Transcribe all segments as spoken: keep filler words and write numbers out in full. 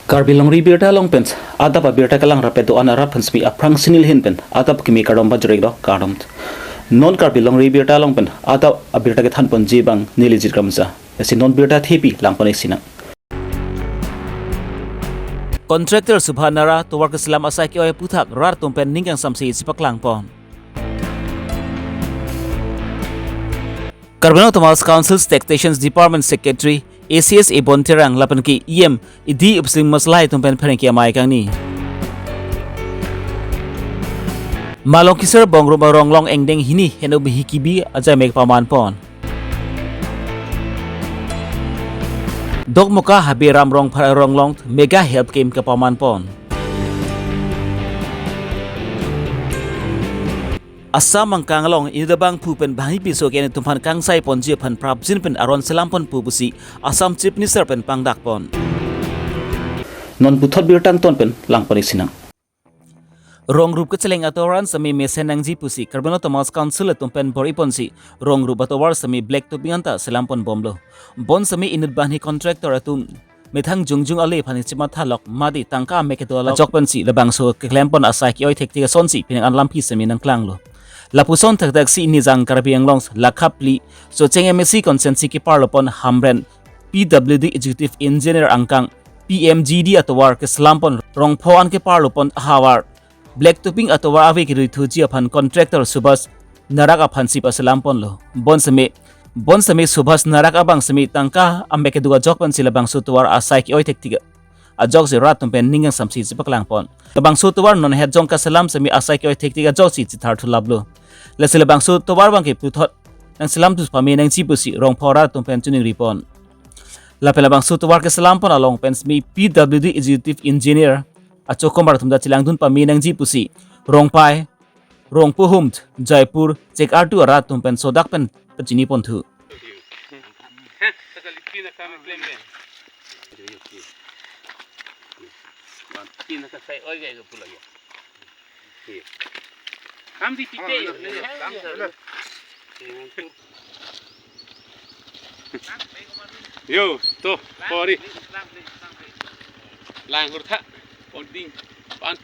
Karbi Longri Abirta along pen adap abirta kelang rapet do-an arat aphan semi aphrang sinil hin pen adap kimi kardom pajirek do kardom. Non Karbi Longri Abirta along pen adap abirta kethanponji abang neli Jit Kramsa. Lasi non birta thepi langpon-ik sinang. Contractor Subha Narak tovar keselam asai ke-oi aphuthak rat atum pen ning kangsamse isi paklangpon. Karbi Anglong Autonomous Council Taxation Department Secretary A C S Ebon Terang lapen ke E M D Upsling Maslai atum pen pherangke amei kangni. Malong Kisar Bongruma Ronglong angdeng hini henlo bihi kibi ajai mek pamanpon. Dokmoka Habe Ram Rongphar Ronglong mega help camp kepamanpon. Assam angkang along inut abangphu pen bangni piso ke-en atum aphan kangsaiponji aphan prapjin pen aron selamponpo pusi Assam Chief Minister pen pangdakpon. Non puthot birta angton pen langpon-ik sinang. Rong rup kecheleng atovar an semi mesen nangji pusi Karbi Anglong Autonomous Council atum pen bor-iponsi rong rup atovar semi black topping anta selamponbomlo. Bonsemi inut bangni contractor atum methang jongjong ale aphan chimathalok mate tangka amek kedo along ajok pensi labangso keklempon asai ke-oi thektik asonsi penang an lampi semi nangklanglo. Lapuson thakthak si Nijang Karbi Anglong Lakha phli Socheng M A C constituency keparlopon Hamren P W D Executive Engineer angkang P M G D atovar keselampon rongpho an keparlopon ahavar black topping atovar ave keruithuji aphan contractor Subhas Narak aphansi paselamponlo. Bonsemi, bonsemi Subhas Narak abang semi tangka amek kedo ajok pensi labangso tovar asai ke-oi thektik ajoksi rat atum pen ning kangsamse isi paklangpon. Labangso tovar non het jong kaselam semi asai ke-oi thektik ajoksi chithar thulaplo. Lasi labangso tovar abangke puthot nangselamthu pame nangji pusi rongpho rat atum pen chiningripon. Lapen labangso tovar keselampon along pen semi P W D Executive Engineer achokomar atum ta chelangdun pame nangji pusi Rongpai, Rongpohum, Jaipur, Chekartu arat atum pen sodak pen pachiniponthu. Yo, to, pori. Lang kurtha, pording, pan.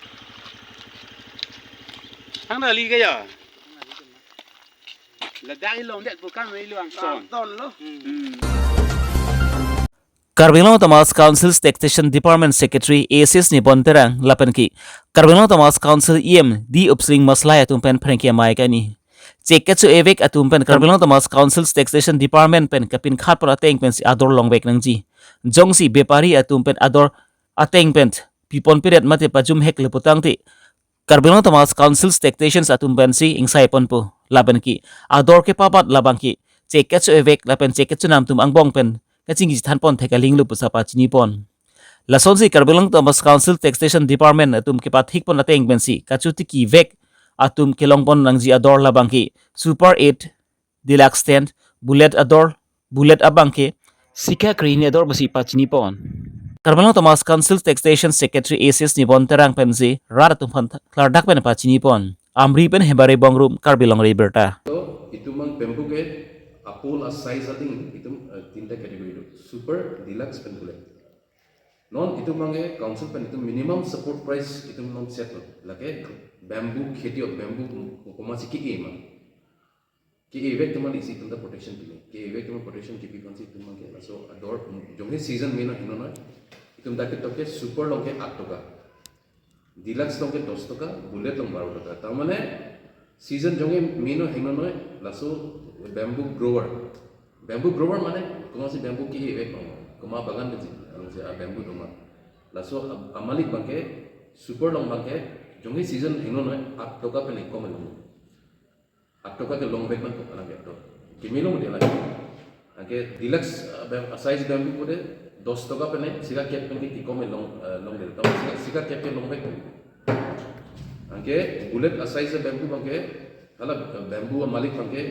Hang na li kaya. Ladak ilong det bukan ilong son. Ton lo. Hmm. Karbi Anglong Autonomous Council Taxation Department Secretary A C S Ebon Terang lapen ke Karbi Anglong Autonomous Council E M D Upsling Maslai atum pen pherangke amei kangni. Chek kecho-e vek atum pen Karbi Anglong Autonomous Council Taxation Department pen kapinkhatpon ateng pensi ador longvek nangji. Jongsi bepari atum pen ador ateng pen piponpiret mate pajumheklo putangte Karbi Anglong Autonomous Council Taxation atum pensi ingsaiponpo. Lapen ke ador kepabat labangke chek kecho-e vek lapen chek kechonam atum angbong pen kachingki chethanpon thek alinglo pusi pachinipon. Lasonsi Karbi Anglong Autonomous Council Taxation Department atum kepathikpon ateng pensi kachotiki vek atum kelongpon nangji ador labangke Super eight, Deluxe ten, Bullet ador, Bullet abangke sika krehini ador pusi pachinipon. Karbi Anglong Autonomous Council Taxation Secretary A C S Ebon Terang pensi rat atum aphan klardak pen pachinipon. Amri pen Hebari Bongruma, Karbi Longri Abirta. To, itum abang bamboo ke apul a-size ading itum, eh, tinta category do. Super, Deluxe pen Bullet. Non itum abangke council pen itum minimum support price itum non set lo. Lake bamboo kheti or bamboo komatsi ke-e ma. Ke-e vek atum aphan isi itum ta protection pilo. Ke-e vek atum aphan protection kipi aphansi itum abangke laso ador, jongsi season mena henlo noi. Itum ta ketok ke Super along ke aat toka. Deluxe along ke dos toka, Bullet along baro toka. Tar mane season jongsi mena henlo noi, laso bamboo grower. Bamboo grower mane komatsi bamboo ke-e vek ma. Komat bagan pensi alongsi a-bamboo doma. Laso a-, amalik abangke Super along abangke jongsi season henlo noi, aat toka pen ikom along. Aat toka kelong vek nangkok alang ke to. Kemelo mati alang. Anke Deluxe, eh, bam-, size bamboo pute dos toka pen sika kep pen ke kikom long, eh, longdet. Tama sika, sika kep kelong vek. Anke Bullet a-size bamboo abangke, hala, eh, bamboo amalik abangke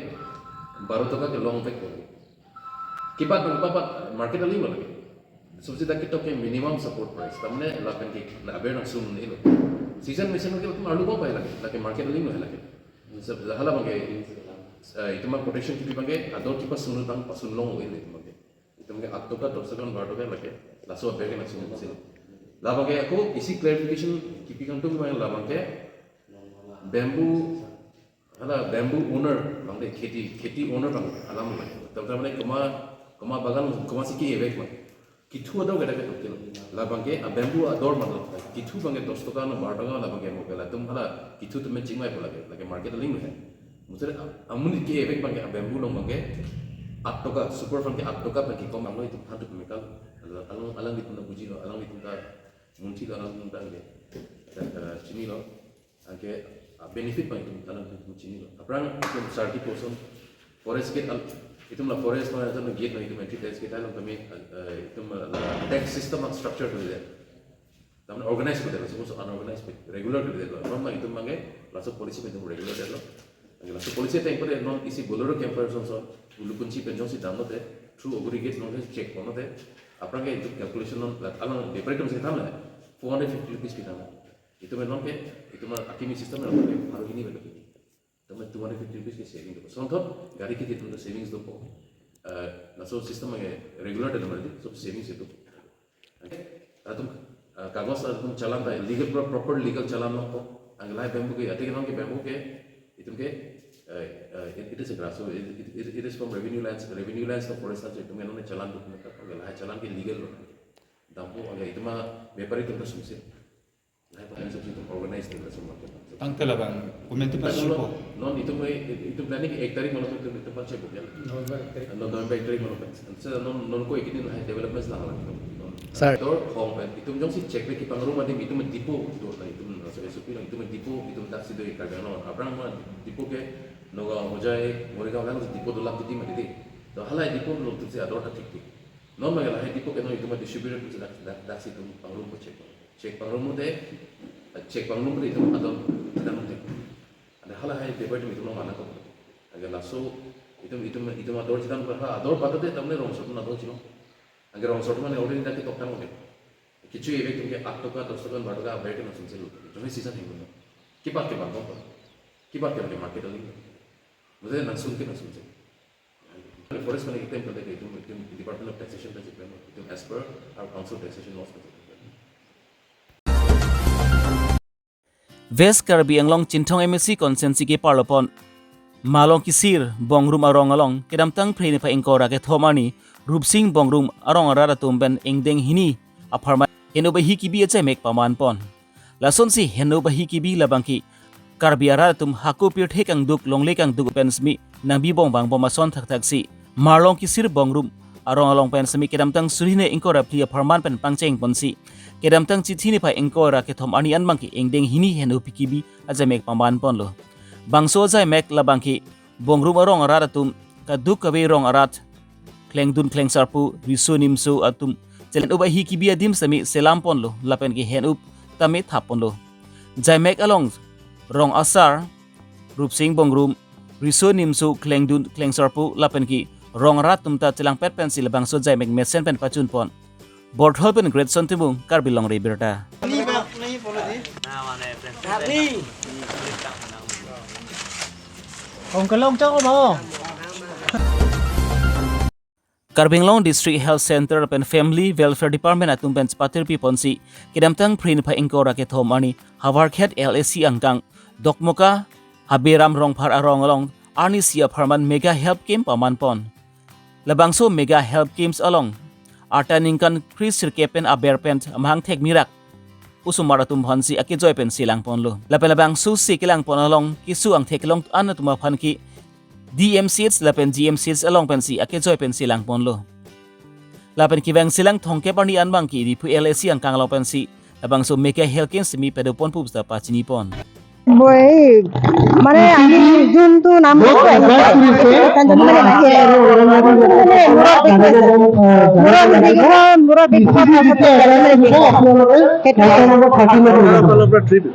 baro toka kelong vek. Kipat abang papat market aling lo lake. Subsi dak ketok ke minimum support price. Tar mane lapen ke na aber nangsun ni lo. Season mesen ke atum arlu bom pai lake. Lake market aling lo lake. Sab hala abangke, eh, itum abang protection kipi abangke, ador kipasun abang pasun long oil itum abangke. Itum ke aat toka, dos toka, baro toka lake. Laso aber ke nangsun silo. Labang ke ako isi clarification kipi kangtung abang labang ke bamboo, hala bamboo owner abang de, kheti, kheti owner abang alam abang. Tam tam ne koma, koma bagan, koma si ke-e vek ma. Kithu ador ke dak ke tok kilo. Labang ke a bamboo ador ma lo. Kithu abang ke dos toka no bar toka labang ke mo ke latum hala kithu atum chingvai po lake, lake market aling lo he. Mutere a-, amonit ke-e vek abang ke a bamboo along abang ke aat toka, super farm ke aat toka abang ke kom abang lo itum phan tu chemical. Alang, alanglitum na buji lo, alanglitum ta munthi lo, alanglitum ta ke, eh, chini lo. Anke, ah, benefit abang itum alanglitum chini lo. Aphrang itum sarki person forest gate al-, itum la forest ma itum gate ma itum entry tax gate along kami, eh, itum la tax system structure tu dia. Tam organize ko dia, laso unorganized pe regular ko dia. Abang itum abang ke laso policy pen itum regular dia lo. Anke laso policy ateng pada non isi Bolero camper son son, ulu kunci pen jongsi damlote, through aggregate non check ponlote, aphrang ke itum calculation non, la, alang bepari itum si than la, four hundred fifty rupees kita na. Itum non ke, itum akimi system non ke, baru ini betul ini. Teman two hundred fifty rupees ke saving dopo. Sonthot, gari ke itum savings dopo. Eh, laso system ke regular dan mana itu, so savings itu. Okay? Latum, eh, kagos latum challan ta, legal pro-, proper legal challan nangpo. Anke lahai bamboo ke, ati ke non ke bamboo ke, itum ke, eh, eh, it, it is a grass, so it, it, it, it is from revenue lands, revenue lands to forest lands, itum ke non challan dopo, anke lahai challan ke legal lo. Dampo, anke itum abepari atum ta sumsir. Lahai pa itum organize ni laso market. Tangte labang, komantu Tapi pasi non, po. Non itum, itum planning ek tarik malam itum, itum pachek bukya. November ek tarik. Non November ek tarik malam. Sa non, non ko ikini lahai developments lang lang. Sir. Tor hong pen, itum jongsi check le kipangrum adim itum depot do na itum laso S O P lang itum depot itum taxi do ikarga non. Aphrang ma depot ke Nagaon, Hojai, Morigaon lang depot do lap titi ma titi. To halai depot lo tu si ador ta thik thik. Non ma lahai depot ke non itum distributor tu si dak, dak, daksi itum pangrum ko check. Check pangrum mute, check pangrum mute itum ador chedam mute. Ada halahai bepari itum itum mana ko. Anke laso itum, itum, itum ador chedam ko, ha, ador patate tamne rongso atum ador chino. Anke rongso atum mane already dak ke toktang mute. Kecho-e vek atum ke aat toka, dos toka, bar toka, aber ke na sumsir lo. Jongsi season hingno. Kipat ke bang ko. Kipat ke market aling. Mute nangsun ke nangsun se. Forest kami itum kan itum, itum Department of Taxation ta check, itum as per our council taxation laws ta check. West Karbi Anglong Chinthong M A C constituency keparlo pon Marlong Kisir Bongrum arong along kedamtang Phre niphai ingkoi ra kethom arni Rupsing Bongrum arong arat atum pen ingdeng hini apharman henop ahi kebi ajaimek paman pon. Lasonsi henop ahi kebi labang ke Karbi arat atum hako pirthe kangduk longle kangduk pen simi nangbi bong bang bom ason thakthak si Marlong Kisir Bongrum arong along pen simi kedamtang suri hini ingkoi ra phli apharman pen pangcheng ponsi kedamtang Chiti niphai ingkoi ra kethom arni an abang ke ingdeng hini henop ahi kebi ajaimek paman ponlo. Bangso ajaimek labang ke Bongrum arong arat atum kaduk kave rong arat, Klengdun Klengsarpo, Riso Nimso atum chelenop ahi kebi adim semi selam ponlo lapen ke henop tame thap ponlo. Jaimek along rong asar, Rupsing Bongrum, Riso Nimso, Klengdun Klengsarpo lapen ke rong arat atum ta chelangpet pensi labangso jaimek mesen pen pachun pon. Borthol pen Greatson Timung, Karbi Longri Abirta. Kong kelong chok lo. Karbi Anglong District Health Center pen Family Welfare Department atum pen chepatir pi ponsi kedamtang Phre niphai ingkoi ra kethom arni Howraghat L A C angkang Dokmoka Haberam Rongphar arong along arnisi apharman mega health camp paman pon. Labangso mega health camps along arta ningkan kre sirkep pen aber pen amahang thekmi rak osomar atum aphansi akejoi pensi lang ponlo. Lapen labangso si kelang pon along keso angthek long an atum aphan ke D M C H lapen G M C H along pensi akejoi pensi lang ponlo. Lapen kevang selang thomkep arni an abang ke Diphu L A C angkang along pensi labangso mega health camp simi pado pon pu ta pachini pon. Boi, মানে আমি যোনটো নাম,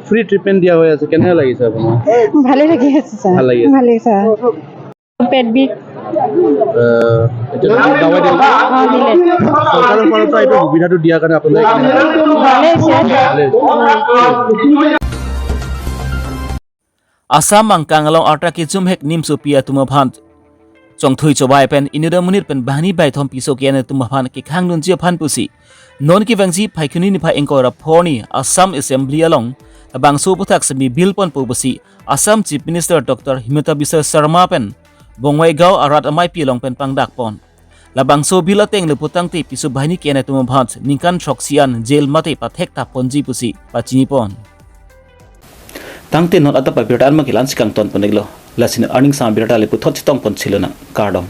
free treatment দিয়া হৈ আছে, কেনে লাগিছে আপোনাৰ? ভালে লাগি আছে ছাৰ। ভাল লাগি আছে। ভালে ছাৰ। পেট বিষ। আহ, এতিয়া দাৱাই দিলে। অ, দিলে। চৰকাৰৰ ফালৰ পৰা এইটো সুবিধাটো দিয়াৰ কাৰণে আপোনালোকে কেনেকে? ভালে হৈছে। ভালে হৈছে। Assam angkang along arta kechumhek nimsopi atum aphan Tongthui Chobai pen inut amonit pen banghini baithom piso ke-en atum aphan kekhang dunji aphan pusi non kevangji Phaikuni niphai ingkoi ra pho arni Assam Assembly along labangso aputhak semi bill ponpo pusi Assam Chief Minister Doctor Himanta Biswa Sarma pen Bongaigaon arat amaipi along pen pangdak pon. Labangso bill ateng le putangte piso banghini ke-en atum aphan ningkan throksi an jail mate pathek tap ponji pusi pachini pon. Tangte non adap abirta an ma ke la-ansi kangton pon-iklo. Lasi arni aning sang abirta le puthot chetong pon chilonang. Kardom.